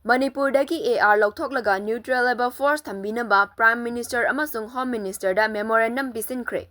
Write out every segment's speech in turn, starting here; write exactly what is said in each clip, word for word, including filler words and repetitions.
ꯃꯅꯤꯄꯨꯔꯗꯒꯤ A R ꯂꯧꯊꯣꯛꯂꯒ neutral ꯑꯣꯏꯕ force ꯊꯝꯕꯤꯅꯕ Prime Minister ꯑꯃꯁꯨꯡ Home Minister ꯗ memorandum ꯄꯤꯁꯤꯟꯈ꯭ꯔꯦ꯫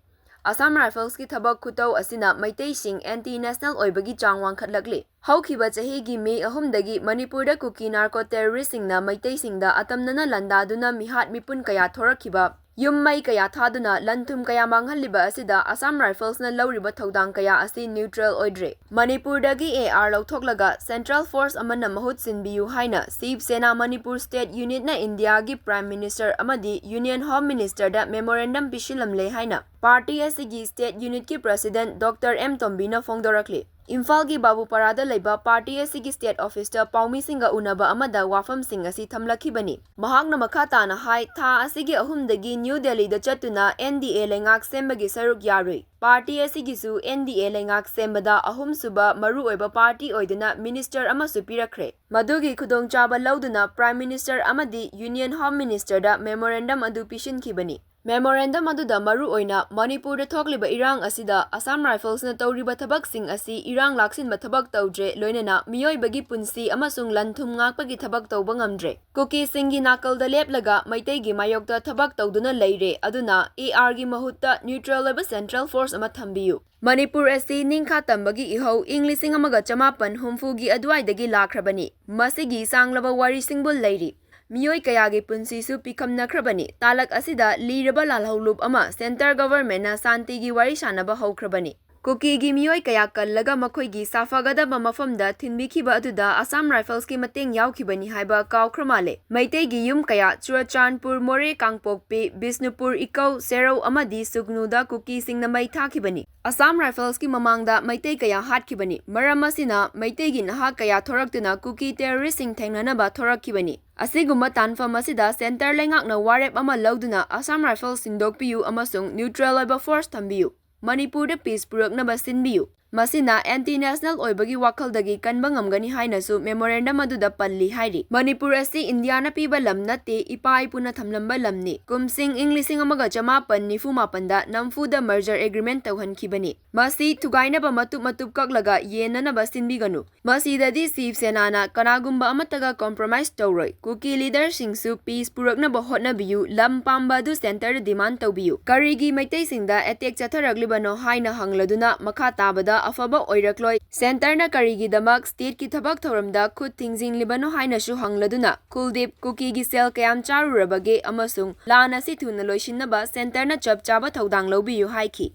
Assam Rifles ꯀꯤ ꯊꯕꯛ ꯈꯨꯇꯧ ꯑꯁꯤꯅ ꯃꯩꯇꯩꯁꯤꯡ anti national ꯑꯣꯏꯕꯒꯤ ꯆꯥꯡ ꯋꯥꯡꯈꯠꯂꯛꯂꯤ꯫ ꯍꯧꯈꯤꯕ ꯆꯍꯤꯒꯤ ꯃꯦ ꯑꯍꯨꯝꯗꯒꯤ ꯃꯅꯤꯄꯨꯔꯗ ꯀꯨꯀꯤ narco terrorist ꯁꯤꯡꯅ ꯃꯩꯇꯩꯁꯤꯡꯗ ꯑꯇꯝꯅꯅ ꯂꯥꯟꯗꯥꯗꯨꯅ ꯃꯤꯍꯥꯠ ꯃꯤꯄꯨꯟ ꯀꯌꯥ ꯊꯣꯔꯛꯈꯤꯕ, ꯌꯨꯝ ꯃꯩ ꯀꯌꯥ ꯊꯥꯗꯨꯅ ꯂꯟ ꯊꯨꯝ ꯀꯌꯥ ꯃꯥꯡꯍꯜꯂꯤꯕ ꯑꯁꯤꯗ Assam Rifles ꯅ ꯂꯧꯔꯤꯕ ꯊꯧꯗꯥꯡ ꯀꯌꯥ ꯑꯁꯤ neutral ꯑꯣꯏꯗ꯭ꯔꯦ꯫ ꯃꯅꯤꯄꯨꯔꯗꯒꯤ ꯑꯦ ꯑꯥꯔ ꯂꯧꯊꯣꯛꯂꯒ central force ꯑꯃꯅ ꯃꯍꯨꯠ ꯁꯤꯟꯕꯤꯌꯨ ꯍꯥꯏꯅ ꯁꯤꯕ ꯁꯦꯅꯥ ꯃꯅꯤꯄꯨꯔ state unit ꯅ ꯏꯟꯗꯤꯌꯥꯒꯤ Prime Minister ꯑꯃꯗꯤ Union Home Minister ꯗ memorandum ꯄꯤꯁꯤꯜꯂꯝꯂꯦ ꯍꯥꯏꯅ party ꯑꯁꯤꯒꯤ state unit ꯀꯤ president Doctor ꯑꯦꯝ ꯇꯣꯝꯕꯤꯅ ꯐꯣꯡꯗꯣꯔꯛꯂꯤ꯫ ꯏꯝꯐꯥꯜꯒꯤ ꯕꯥꯕꯨꯄꯥꯔꯥꯗ ꯂꯩꯕ party ꯑꯁꯤꯒꯤ state office ꯇ ꯄꯥꯎꯃꯤꯁꯤꯡꯒ ꯎꯅꯕ ꯑꯃꯗ ꯋꯥꯐꯝꯁꯤꯡ ꯑꯁꯤ ꯊꯝꯂꯛꯈꯤꯕꯅꯤ꯫ ꯃꯍꯥꯛꯅ ꯃꯈꯥ ꯇꯥꯅ ꯍꯥꯏ, ꯊꯥ ꯑꯁꯤꯒꯤ ꯑꯍꯨꯝꯗꯒꯤ ꯅ꯭ꯌꯨ ꯗꯦꯜꯂꯤꯗ ꯆꯠꯇꯨꯅ N D A ꯂꯩꯉꯥꯛ ꯁꯦꯝꯕꯒꯤ ꯁꯔꯨꯛ ꯌꯥꯔꯨꯏ꯫ Party ꯑꯁꯤꯒꯤꯁꯨ N D A ꯂꯩꯉꯥꯛ ꯁꯦꯝꯕꯗ ꯑꯍꯨꯝꯁꯨꯕ ꯃꯔꯨꯑꯣꯏꯕ party ꯑꯣꯏꯗꯨꯅ minister ꯑꯃꯁꯨ ꯄꯤꯔꯛꯈ꯭ꯔꯦ꯫ ꯃꯗꯨꯒꯤ ꯈꯨꯗꯣꯡꯆꯥꯕ ꯂꯧꯗꯨꯅ Prime Minister ꯑꯃꯗꯤ Union Home Minister ꯗ memorandum ꯑꯗꯨ ꯄꯤꯁꯤꯟꯈꯤꯕꯅꯤ꯫ Memorandum ꯑꯗꯨꯗ ꯃꯔꯨ ꯑꯣꯏꯅ ꯃꯅꯤꯄꯨꯔꯗ ꯊꯣꯛꯂꯤꯕ ꯏꯔꯥꯡ ꯑꯁꯤꯗ Assam Rifles ꯅ ꯇꯧꯔꯤꯕ ꯊꯕꯛꯁꯤꯡ ꯑꯁꯤ ꯏꯔꯥꯡ ꯂꯥꯛꯁꯤꯟꯕ ꯊꯕꯛ ꯇꯧꯗ꯭ꯔꯦ, ꯂꯣꯏꯅꯅ ꯃꯤꯑꯣꯏꯕꯒꯤ ꯄꯨꯟꯁꯤ ꯑꯃꯁꯨꯡ ꯂꯟ ꯊꯨꯝ ꯉꯥꯛꯄꯒꯤ ꯊꯕꯛ ꯇꯧꯕ ꯉꯝꯗ꯭ꯔꯦ꯫ ꯀꯨꯀꯤꯁꯤꯡꯒꯤ ꯅꯥꯀꯜꯗ ꯂꯦꯞꯂꯒ ꯃꯩꯇꯩꯒꯤ ꯃꯥꯌꯣꯛꯇ ꯊꯕꯛ ꯇꯧꯗꯨꯅ ꯂꯩꯔꯦ, ꯑꯗꯨꯅ A R ꯒꯤ ꯃꯍꯨꯠꯇ neutral ꯑꯣꯏꯕ central force ꯑꯃ ꯊꯝꯕꯤꯌꯨ꯫ ꯃꯅꯤꯄꯨꯔ ꯑꯁꯤ ꯅꯤꯡꯈꯥ ꯇꯝꯕꯒꯤ ꯏꯍꯧ ꯏꯪ ꯂꯤꯁꯤꯡ ꯑꯃꯒ ꯆꯃꯥꯄꯟ ꯍꯨꯝꯐꯨꯒꯤ ꯑꯗꯨꯋꯥꯏꯗꯒꯤ ꯂꯥꯛꯈ꯭ꯔꯕꯅꯤ꯫ ꯃꯁꯤꯒꯤ ꯁꯥꯡꯂꯕ ꯋꯥꯔꯤ ꯁꯤꯡꯕꯨꯜ ꯂꯩꯔꯤ꯫ ꯃꯤꯑꯣꯏ ꯀꯌꯥꯒꯤ ꯄꯨꯟꯁꯤꯁꯨ ꯄꯤꯈꯝꯅꯈ꯭ꯔꯕꯅꯤ꯫ ꯇꯥꯂꯛ ꯑꯁꯤꯗ ꯂꯤꯔꯕ ꯂꯥꯜꯍꯧꯂꯨꯞ ꯑꯃ centre government ꯅ ꯁꯥꯟꯇꯤꯒꯤ ꯋꯥꯔꯤ ꯁꯥꯅꯕ ꯍꯧꯈ꯭ꯔꯕꯅꯤ꯫ ꯀꯨꯀꯤꯒꯤ ꯃꯤꯑꯣꯏ ꯀꯌꯥ ꯀꯜꯂꯒ ꯃꯈꯣꯏꯒꯤ ꯁꯥꯐꯒꯗꯕ ꯃꯐꯝꯗ ꯊꯤꯟꯕꯤꯈꯤꯕ ꯑꯗꯨꯗ Assam Rifles ꯀꯤ ꯃꯇꯦꯡ ꯌꯥꯎꯈꯤꯕꯅꯤ ꯍꯥꯏꯕ ꯀꯥꯎꯈ꯭ꯔ ꯃꯥꯜꯂꯦ꯫ ꯃꯩꯇꯩꯒꯤ ꯌꯨꯝ ꯀꯌꯥ ꯆꯨꯔꯆꯥꯟꯄꯨꯔ, ꯃꯣꯔꯦ, ꯀꯥꯡꯄꯣꯛꯄꯤ, ꯕꯤꯁꯅꯨꯄꯨꯔ, ꯏꯀꯧ, ꯁꯦꯔꯧ ꯑꯃꯗꯤ ꯁꯨꯒꯅꯨꯗ ꯀꯨꯀꯤꯁꯤꯡꯅ ꯃꯩ ꯊꯥꯈꯤꯕꯅꯤ꯫ Assam Rifles ꯀꯤ ꯃꯃꯥꯡꯗ ꯃꯩꯇꯩ ꯀꯌꯥ ꯍꯥꯠꯈꯤꯕꯅꯤ꯫ ꯃꯔꯝ ꯑꯁꯤꯅ ꯃꯩꯇꯩꯒꯤ ꯅꯍꯥ ꯀꯌꯥ ꯊꯣꯔꯛꯇꯨꯅ ꯀꯨꯀꯤ terrorist ꯁꯤꯡ ꯊꯦꯡꯅꯅꯕ ꯊꯣꯔꯛꯈꯤꯕꯅꯤ꯫ ꯑꯁꯤꯒꯨꯝꯕ ꯇꯥꯟꯐꯝ ꯑꯁꯤꯗ centre ꯂꯩꯉꯥꯛꯅ ꯋꯥꯔꯦꯞ ꯑꯃ ꯂꯧꯗꯨꯅ Assam Rifles ꯁꯤꯟꯗꯣꯛꯄꯤꯌꯨ ꯑꯃꯁꯨꯡ neutral ꯑꯣꯏꯕ force ꯊꯝꯕꯤꯌꯨ꯫ ꯃꯅꯤꯄꯨꯔꯗ peace ꯄꯨꯔꯛꯅꯕ ꯁꯤꯟꯕꯤꯌꯨ꯫ ꯃꯁꯤꯅ ꯑꯦꯟꯇꯤ ꯅꯦꯁꯅꯦꯜ ꯑꯣꯏꯕꯒꯤ ꯋꯥꯈꯜꯗꯒꯤ ꯀꯟꯕ ꯉꯝꯒꯅꯤ ꯍꯥꯏꯅꯁꯨ ꯃꯦꯃꯣꯔꯦꯟꯗꯝ ꯑꯗꯨꯗ ꯄꯜꯂꯤ ꯍꯥꯏꯔꯤ꯫ ꯃꯅꯤꯄꯨꯔ ꯑꯁꯤ ꯏꯟꯗꯤꯌꯥꯅ ꯄꯤꯕ ꯂꯝ ꯅꯠꯇꯦ, ꯏꯄꯥ ꯏꯄꯨꯅ ꯊꯝꯂꯝꯕ ꯂꯝꯅꯤ꯫ ꯀꯨꯝꯁꯤꯡ ꯏꯪ ꯂꯤꯁꯤꯡ ꯑꯃꯒ ꯆꯃꯥꯄꯟ ꯅꯤꯐꯨ ꯃꯥꯄꯟꯗ ꯅꯝꯐꯨꯗ ꯃꯔꯖꯔ ꯑꯦꯒ꯭ꯔꯤꯃꯦꯟ ꯇꯧꯍꯟꯈꯤꯕꯅꯤ꯫ ꯃꯁꯤ ꯊꯨꯒꯥꯏꯅꯕ ꯃꯇꯨꯞ ꯃꯇꯨꯞ ꯀꯛꯂꯒ ꯌꯦꯟꯅꯅꯕ ꯁꯤꯟꯕꯤꯒꯅꯨ꯫ ꯃꯁꯤꯗꯗꯤ ꯁꯤꯕ ꯁꯦꯅꯥꯅ ꯀꯅꯥꯒꯨꯝꯕ ꯑꯃꯠꯇꯒ ꯀꯣꯝꯄ꯭ꯔꯣꯃꯥꯏꯁ ꯇꯧꯔꯣꯏ꯫ ꯀꯨꯀꯤ ꯂꯤꯗꯔꯁꯤꯡꯁꯨ ꯄꯤꯁ ꯄꯨꯔꯛꯅꯕ ꯍꯣꯠꯅꯕꯤꯌꯨ, ꯂꯝ ꯄꯥꯝꯕ ꯑꯗꯨ ꯁꯦꯟꯇꯔꯗ ꯗꯤꯃꯥꯟ ꯇꯧꯕꯤꯌꯨ꯫ ꯀꯔꯤꯒꯤ ꯃꯩꯇꯩꯁꯤꯡꯗ ꯑꯦꯇꯦꯛ ꯆꯠꯊꯔꯛꯂꯤꯕꯅꯣ ꯍꯥꯏꯅ ꯍꯪꯂꯗꯨꯅ ꯃꯈꯥ ꯇꯥꯕꯗ ꯑꯐꯕ ꯑꯣꯏꯔꯛꯂꯣꯏ꯫ ꯁꯦꯟꯇꯔꯅ ꯀꯔꯤꯒꯤꯗꯃꯛ ꯁ꯭ꯇꯦꯠꯀꯤ ꯊꯕꯛ ꯊꯧꯔꯝꯗ ꯈꯨꯠ ꯊꯤꯡꯖꯤꯟꯂꯤꯕꯅꯣ ꯍꯥꯏꯅꯁꯨ ꯍꯪꯂꯗꯨꯅ ꯀꯨꯜꯗꯤꯞ ꯀꯨꯀꯤꯒꯤ ꯁꯦꯜ ꯀꯌꯥꯝ ꯆꯥꯔꯨꯔꯕꯒꯦ ꯑꯃꯁꯨꯡ ꯂꯥꯟ ꯑꯁꯤ ꯊꯨꯅ ꯂꯣꯏꯁꯤꯟꯅꯕ ꯁꯦꯟꯇꯔꯅ ꯆꯞ ꯆꯥꯕ ꯊꯧꯗꯥꯡ ꯂꯧꯕꯤꯌꯨ ꯍꯥꯏꯈꯤ꯫